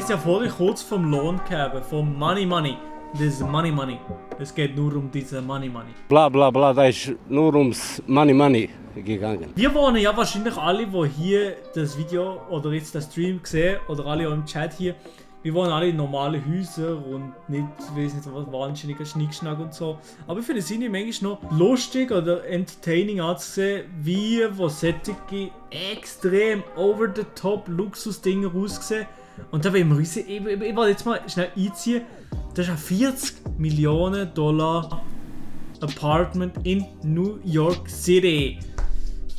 es ja vorhin kurz vom Lohn gehabt, vom Money. Das ist Money. Es geht nur um diese Money. Bla bla bla, da ist nur ums Money gegangen. Wir wohnen ja wahrscheinlich alle, die hier das Video oder jetzt den Stream sehen, oder alle auch im Chat hier, wir wohnen alle in normalen Häusern und nicht, ich weiß nicht, was wahnsinniger Schnickschnack und so. Aber ich finde es irgendwie manchmal noch lustig oder entertaining anzusehen, wie wo solche extrem over-the-top Luxus-Dinge aussehen. Und da wollen wir uns, ich will jetzt mal schnell einziehen, das ist ein $40 Millionen Apartment in New York City.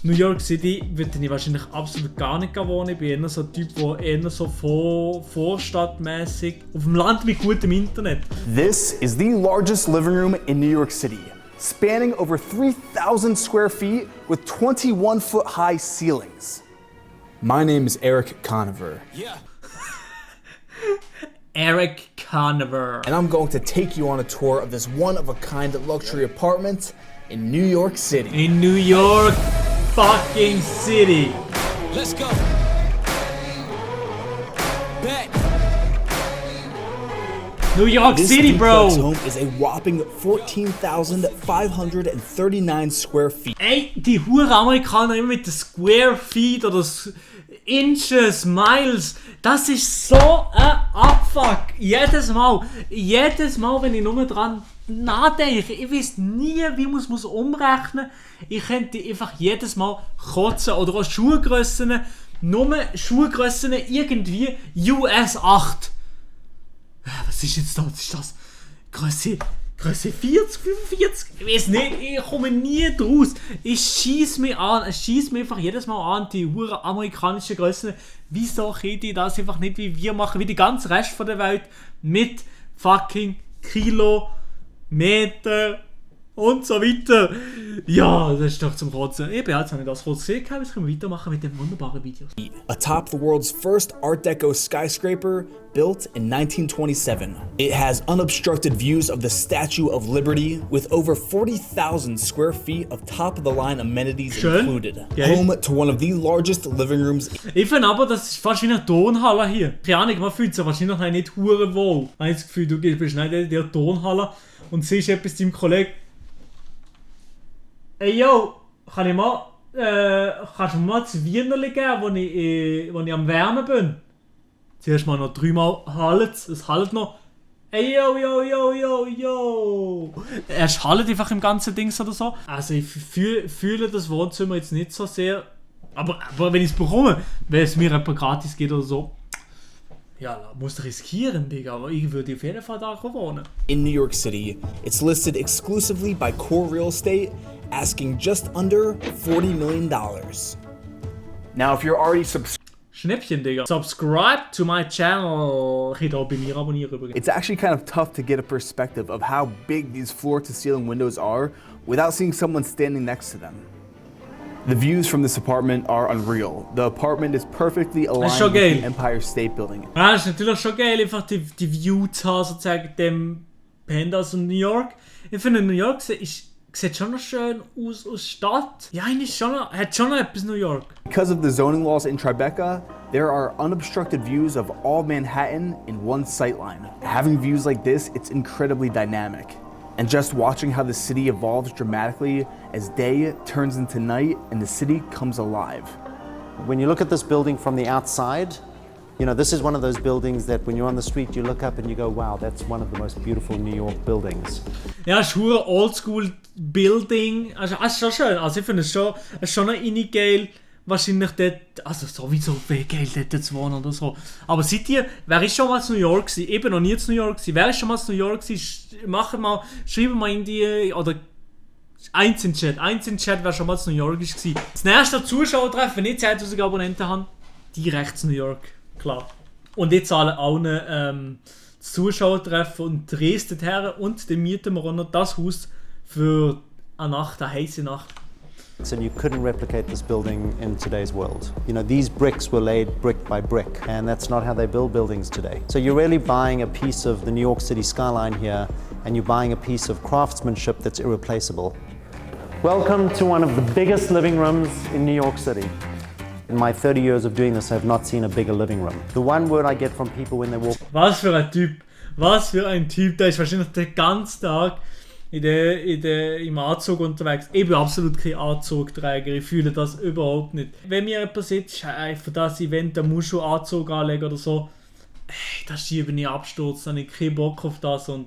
New York City würde ich wahrscheinlich absolut gar nicht wohnen. Ich bin eher so ein Typ, der eher so vorstadtmäßig auf dem Land mit gutem Internet. This is the largest living room in New York City, spanning over 3,000 square feet with 21-foot high ceilings. My name is Eric Conover. Yeah. Eric Conover. And I'm going to take you on a tour of this one-of-a-kind luxury apartment in New York City. In New York fucking City. Let's go. Bet. New York This City, duplex bro. home is a whopping 14,539 square feet. Ey, die huren Amerikaner immer mit den Square Feet oder Inches, Miles. Das ist so ein Abfuck. Jedes Mal, wenn ich nur dran nachdenke, ich weiß nie, wie man es umrechnen muss. Ich könnte einfach jedes Mal kotzen oder auch Schuhgrössen, nur Schuhgrössen irgendwie US 8. Was ist jetzt das? Was ist das? Größe 40, 45? Ich weiß nicht, ich komme nie draus. Ich schieße mich einfach jedes Mal an, die huren amerikanischen Grössen. Wieso können die das einfach nicht wie wir machen, wie die ganze Rest von der Welt mit fucking Kilo, Meter und so weiter. Ja, das ist doch zum Kotzen. Jetzt habe ich das kurz gesehen, jetzt können wir weitermachen mit den wunderbaren Videos. Atop the world's first Art Deco skyscraper built in 1927. It has unobstructed views of the Statue of Liberty with over 40,000 square feet of top-of-the-line amenities Schön. included. Geil. Home to one of the largest living rooms. Ich finde aber, das ist fast wie eine Turnhalle hier. Keine Ahnung, man fühlt sich wahrscheinlich nicht hure wohl. Ich habe das Gefühl, du bist nicht in der Turnhalle und siehst etwas deinem Kollegen. Ey yo, kannst du mir mal das Wienerli geben, wo ich am Wärmen bin? Zuerst mal noch 3-mal hallet, es hallet noch. Ey yo. Er hallet einfach im ganzen Ding oder so. Also ich fühle das Wohnzimmer jetzt nicht so sehr. Aber wenn ich es bekomme, wenn es mir etwa gratis geht oder so. Ja, musst du riskieren, Digga, aber ich würde auf jeden Fall da wohnen. In New York City, it's listed exclusively by Core Real Estate, asking just under $40 million. Now, if you're already Schnäppchen, Digga. Subscribe to my channel. Ich da bei mir abonnieren übrigens. It's actually kind of tough to get a perspective of how big these floor-to-ceiling windows are without seeing someone standing next to them. The views from this apartment are unreal. The apartment is perfectly aligned with the Empire State Building. Ja, ist natürlich schon geil, einfach die View zu haben, sozusagen dem Penthouse in New York. Ich finde, New York sieht schon noch schön aus Stadt. Ja, hat schon noch etwas New York. Because of the zoning laws in Tribeca, there are unobstructed views of all Manhattan in one sightline. Having views like this, it's incredibly dynamic. And just watching how the city evolves dramatically as day turns into night and the city comes alive. When you look at this building from the outside, you know, this is one of those buildings that when you're on the street, you look up and you go, wow, that's one of the most beautiful New York buildings. Ja, es ist ein oldschool Building. Also, es ist schon schön. Also, ich finde es schon noch geil. Wahrscheinlich dort, also sowieso geil dort zu wohnen oder so. Aber seid ihr, wer ist schon mal in New York gewesen? Ich bin noch nie in New York gewesen. Wer ist schon mal in New York gewesen? Schreiben mal in die, oder eins in den Chat, wer schon mal in New York ist gewesen. Das nächste Zuschauertreffen, wenn ich 10'000 Abonnenten habe, direkt in New York, klar. Und ich zahle allen das Zuschauertreffen und Dresden her und dann mieten wir auch noch das Haus für eine Nacht, eine heiße Nacht. And you couldn't replicate this building in today's world. You know, these bricks were laid brick by brick, and that's not how they build buildings today. So you're really buying a piece of the New York City skyline here, and you're buying a piece of craftsmanship that's irreplaceable. Welcome to one of the biggest living rooms in New York City. In my 30 years of doing this, I have not seen a bigger living room. The one word I get from people when they walk Was für ein Typ. Was für ein Typ. Der ist wahrscheinlich den ganzen Tag im Anzug unterwegs. Ich bin absolut kein Anzugträger. Ich fühle das überhaupt nicht. Wenn mir jemand sagt, für das Event, da musst du Anzug anlegen oder so, das schiebe ich Absturz. Da habe ich keinen Bock auf das. Und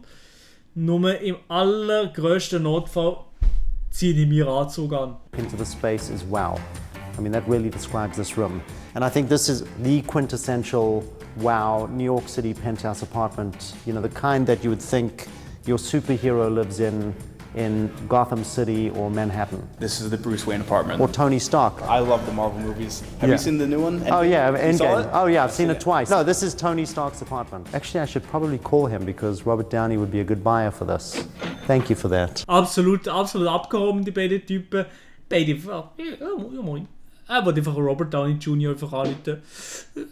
nur im allergrößten Notfall ziehe ich mir Anzug an. into the space is wow. I mean, that really describes this room. And I think this is the quintessential wow New York City penthouse apartment. You know, the kind that you would think your superhero lives in Gotham City or Manhattan. This is the Bruce Wayne apartment. Or Tony Stark. I love the Marvel movies. Have Yeah. you seen the new one? Oh yeah, You saw Endgame. it? Oh yeah, I've seen it twice. No, this is Tony Stark's apartment. Actually, I should probably call him because Robert Downey would be a good buyer for this. Thank you for that. Absolut abgehoben, die beiden Typen. Beide einfach, ja moin. Er wollte einfach Robert Downey Jr. einfach anrufen.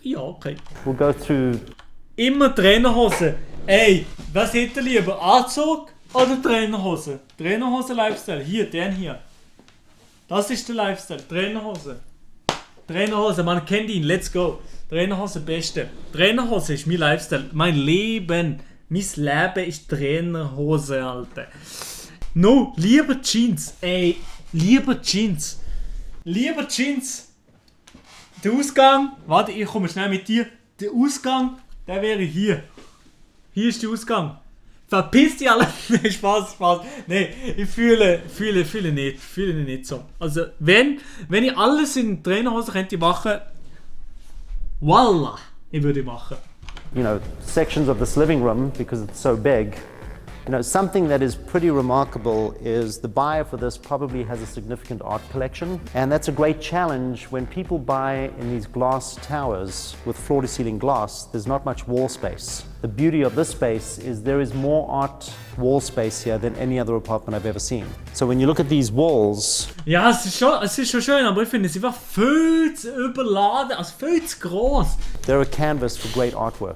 Ja, okay. We'll go through. Immer Trainerhose. Ey, was hätte ihr lieber? Anzug oder Trainerhose? Trainerhose-Lifestyle. Hier, den hier. Das ist der Lifestyle. Trainerhose. Trainerhose, man kennt ihn. Let's go. Trainerhose, beste. Trainerhose ist mein Lifestyle. Mein Leben. Mein Leben ist Trainerhose, Alter. No, lieber Jeans. Ey, lieber Jeans. Lieber Jeans. Der Ausgang. Warte, ich komme schnell mit dir. Der Ausgang, der wäre hier. Hier ist der Ausgang. Verpiss dich alle! Nee, Spaß. Nee, ich fühle nicht so. Also, wenn ich alles in Trainerhose könnte machen, Wallah, ich würde machen. You know, sections of this living room because it's so big. You know, something that is pretty remarkable is the buyer for this probably has a significant art collection, and that's a great challenge when people buy in these glass towers with floor-to-ceiling glass. There's not much wall space. The beauty of this space is there is more art wall space here than any other apartment I've ever seen. So when you look at these walls, Ja, es ist schon schön, aber ich finde es einfach viel zu überladen, also viel zu groß. they're a canvas for great artwork.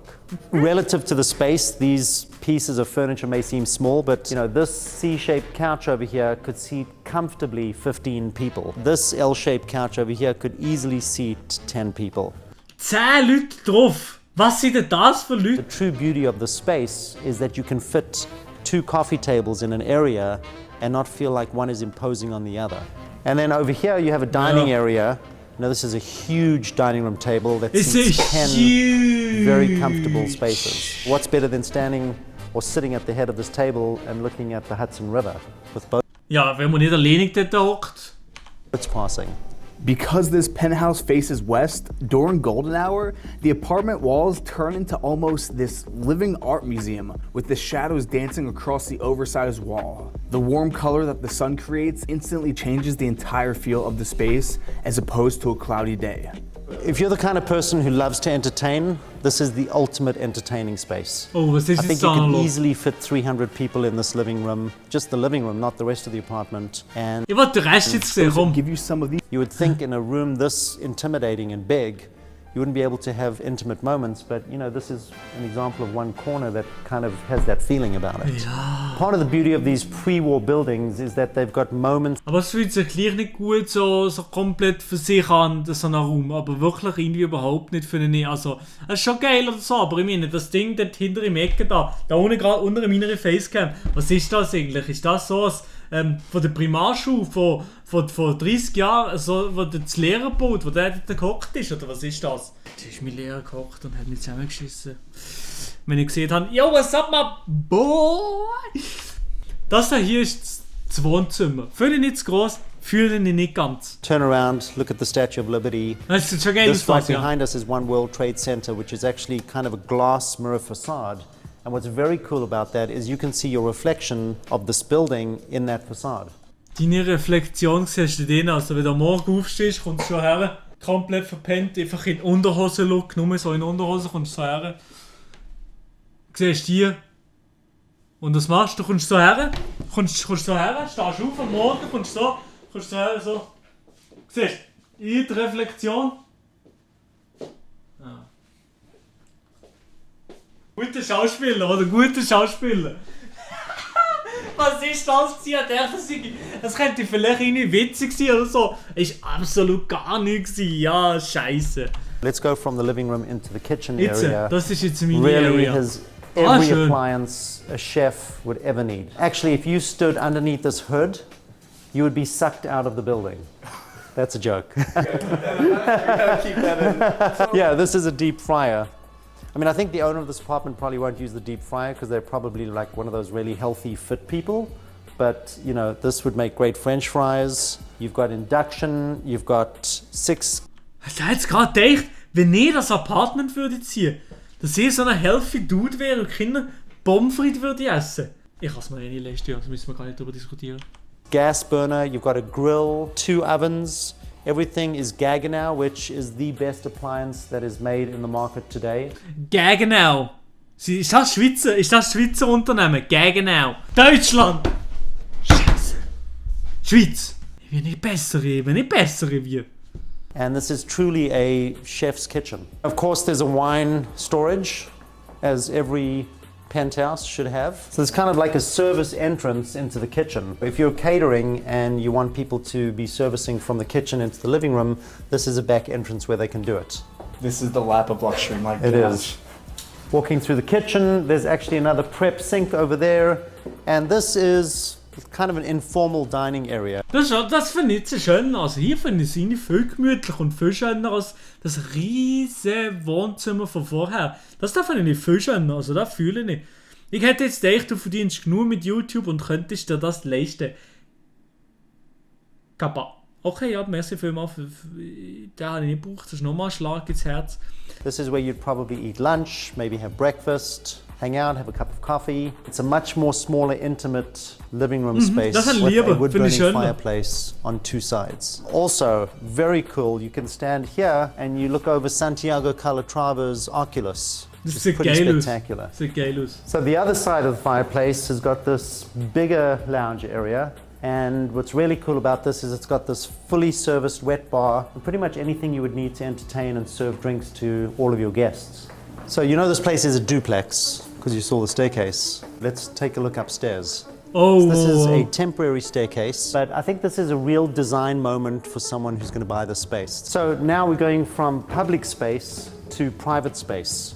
Relative to the space, these pieces of furniture may seem small, but you know, this C-shaped couch over here could seat comfortably 15 people. This L-shaped couch over here could easily seat 10 people. 10 Leute drauf. Was sind denn das für Leute? The true beauty of the space is that you can fit 2 coffee tables in an area and not feel like one is imposing on the other. And then over here you have a dining area. Now this is a huge dining room table that It's seats a 10 huge. very comfortable spaces. What's better than standing or sitting at the head of this table and looking at the Hudson River with boats Ja, wenn man nicht alleinig dort hockt. passing? Because this penthouse faces west, during golden hour, the apartment walls turn into almost this living art museum with the shadows dancing across the oversized wall. The warm color that the sun creates instantly changes the entire feel of the space as opposed to a cloudy day. If you're the kind of person who loves to entertain, this is the ultimate entertaining space. Oh, was ist I think jetzt you da can los? easily fit 300 people in this living room, just the living room, not the rest of the apartment. And Ich wollte den Rest jetzt sehen, komm. Give you some of these. you would think in a room this intimidating and big, you wouldn't be able to have intimate moments, but you know, this is an example of one corner that kind of has that feeling about it. Part of the beauty of these pre-war buildings is that they've got moments Aber es fühlt sich gleich nicht gut so komplett für sich an, so ein Raum. Aber wirklich irgendwie überhaupt nicht für einen. Also, es ist schon geil oder so, aber ich meine, das Ding dort hinter im Ecke da unten gerade unter meiner Facecam, was ist das eigentlich? Ist das so ein, von der Primarschule von 30 Jahren, so, wo der das Lehrer baut, wo der dort gehockt ist, oder was ist das? Da ist mein Lehrer gehockt und hat mich zusammengeschissen. Wenn ich gesehen habe, yo, what's up, my boy? Das hier ist das Wohnzimmer. Fühle ich nicht zu gross, fühle ich nicht ganz. turn around, look at the Statue of Liberty. Das ist schon geil This right ausgemacht, ja. behind us is One World Trade Center, which is actually kind of a glass mirror facade. And what's very cool about that is you can see your reflection of this building in that facade. Deine Reflexion siehst du drin, also wenn du am Morgen aufstehst, kommst du so her, komplett verpennt, einfach in Unterhosen-Look, nur so in Unterhosen kommst du so her. Siehst die. Und was machst du? Du kommst so her, stehst auf am Morgen, kommst so her, so. Siehst du, in der Reflexion. Ja. Guter Schauspieler, oder? Guter Schauspieler. was ist das gewesen? Das könnte vielleicht irgendwie witzig sein oder so. Ist absolut gar nichts gewesen. Ja, scheiße. Let's go from the living room into the kitchen Jetzt, area. das ist jetzt meine Really Area. has every schön. appliance a chef would ever need. Actually, if you stood underneath this hood, you would be sucked out of the building. That's a joke. Yeah, this is a deep fryer. I mean, I think the owner of this apartment probably won't use the deep fryer because they're probably like one of those really healthy, fit people. But, you know, this would make great French fries. You've got induction, you've got 6. Ich habe jetzt gerade gedacht, wenn ich das Apartment würde ziehen, dass ich so ein healthy Dude wäre und Kinder Pommes frites würde essen. Ich kann es mir nicht leisten, also müssen wir gar nicht darüber diskutieren. Gas burner, you've got a grill, 2 ovens. Everything is Gaggenau, which is the best appliance that is made in the market today. Gaggenau. Ist das Schweizer? Ist das Schweizer Unternehmen? Gaggenau. Deutschland. Scheiße. Schweiz. Ich will nicht bessere wie. And this is truly a chef's kitchen. Of course, there's a wine storage, as every penthouse should have. So it's kind of like a service entrance into the kitchen. If you're catering and you want people to be servicing from the kitchen into the living room, this is a back entrance where they can do it. This is the lap of luxury, Mike. It is. Walking through the kitchen, there's actually another prep sink over there, and this is kind of an informal dining area. Das finde ich jetzt schön. Also hier finde ich es irgendwie viel gemütlicher und viel schöner als das riesige Wohnzimmer von vorher. Das da finde ich viel schöner, also das fühle ich. Ich hätte jetzt gedacht, du verdienst genug mit YouTube und könntest dir das leisten. Kappa. Okay, ja, merci vielmals. Den habe ich nicht gebraucht. Das ist nochmal ein Schlag ins Herz. This is where you'd probably eat lunch, maybe have breakfast, hang out, have a cup of coffee. It's a much more smaller, intimate living room space das ist with lieber, a wood finde ich burning schöner. fireplace on 2 sides. Also, very cool, you can stand here and you look over Santiago Calatrava's Oculus. Das It's sieht pretty geil aus. spectacular. Das sieht geil aus. So the other side of the fireplace has got this bigger lounge area. And what's really cool about this is it's got this fully serviced wet bar and pretty much anything you would need to entertain and serve drinks to all of your guests. So you know this place is a duplex because you saw the staircase. Let's take a look upstairs. Oh, This is a temporary staircase, but I think this is a real design moment for someone who's going to buy this space. So now we're going from public space to private space.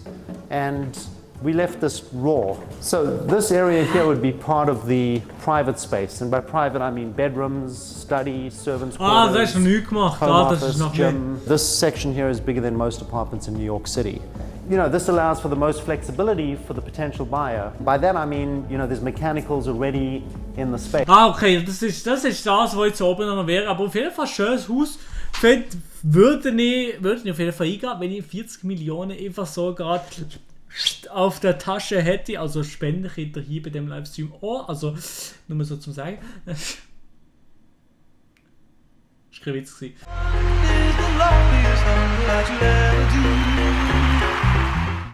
And we left this raw. So this area here would be part of the private space. And by private, I mean bedrooms, study, servants' quarters, das ist noch nichts gemacht. home Das ist office, noch mehr. gym. This section here is bigger than most apartments in New York City. You know, this allows for the most flexibility for the potential buyer. By that I mean, you know, there's mechanicals already in the space. Okay, das ist das, was jetzt oben noch wäre. Aber auf jeden Fall ein schönes Haus. Würde ich auf jeden Fall eingehen, wenn ich 40 Millionen einfach so gerade auf der Tasche hätte. Also spende ich hier bei dem Livestream auch. Also, nur mal so zum Sagen. Das war kein Witz gewesen.